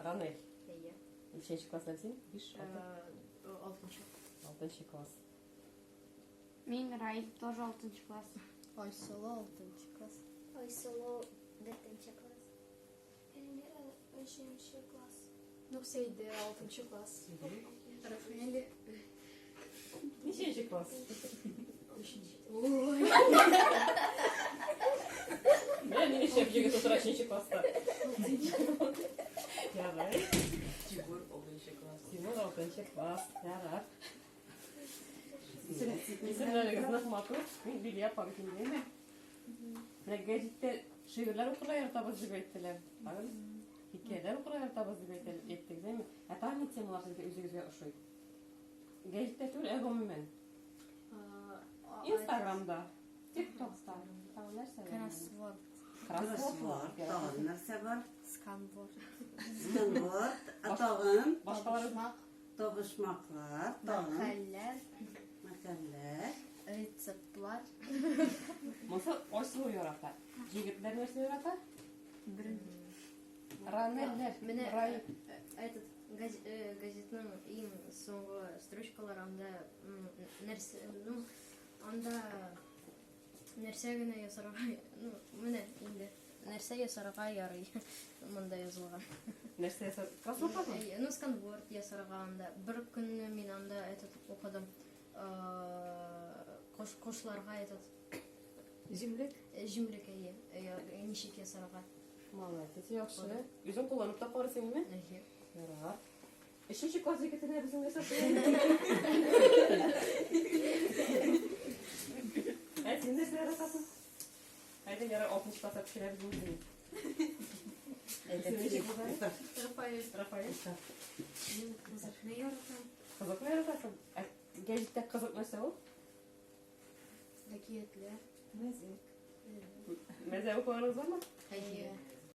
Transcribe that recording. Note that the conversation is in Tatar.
Ранель. Әйе. Ничәнче класста син? 5, 6. Алтынчы. Алтынчы класс. Мин Раил, тоже алтынчы класс. Айсылу алтынчы класс. Айсылу дүртенче класс. Эльмира өченче класс. Нурсәйдә алтынчы класс. Рафаэль Ничәнче класс? Өченче. Менә ни эшләп егет утыра өченче класста. Ярар. Тимур алтынчы класс. Тимур алтынчы класс. Ярар. Исемнәрегез нык матур. Мин Лилия апа бит инде, әйме? Менә гәҗиттә шигырьләр укырга яратабыз дип әйттеләр. Тагын хикәяләр укырга яратабыз дип әйттегез, әйме? Ә тагын ни темалар сезгә үзегезгә ошый? Гәҗиттә түгел, ә гомумән. Инстаграмда, ТикТокта. Тагын нәрсә бар? Кроссворд. Кроссворд. Тагын нәрсә бар? Сканворд. Сканворд. Ә тагын? Башкалар Табышмаклар. Тагын. Мәкальләр. Мәкальләр. Рецептлар. Монысы Айсылу ярата. Егетләр нәрсә ярата? Ранелләр. Менә Рай. этот газетның иң соңгы строчкалары анда нәрсә, ну, анда нәрсә генә ясарга, ну, менә инде нәрсә ясарга ярый монда язылган. Нәрсә ясар? Кроссвордлармы? Ну, сканворд ясарга анда. Бер көнне мин анда этот укыдым. Кош, кошларга этот Җимлек. Җимлек, әйе. Ничек ясарга. Молодец, яхшы. Үзең кулланып та карыйсың, әйеме? Әйе. Ярар. Өченче класс егетенә безнең нәрсә Ә син нәрсә яратасың? Әйдә, ярар, алтынчы класска күчерәбез инде. Исеме ничек булды? Рафаэль. Рафаэль. Мин кызыкны яратам. Кызыкны яратасың? Ә гәҗиттә кызык нәрсә ул? Әкиятләр. Мәзәк. Мәзәк укыганыгыз бармы? Әйе.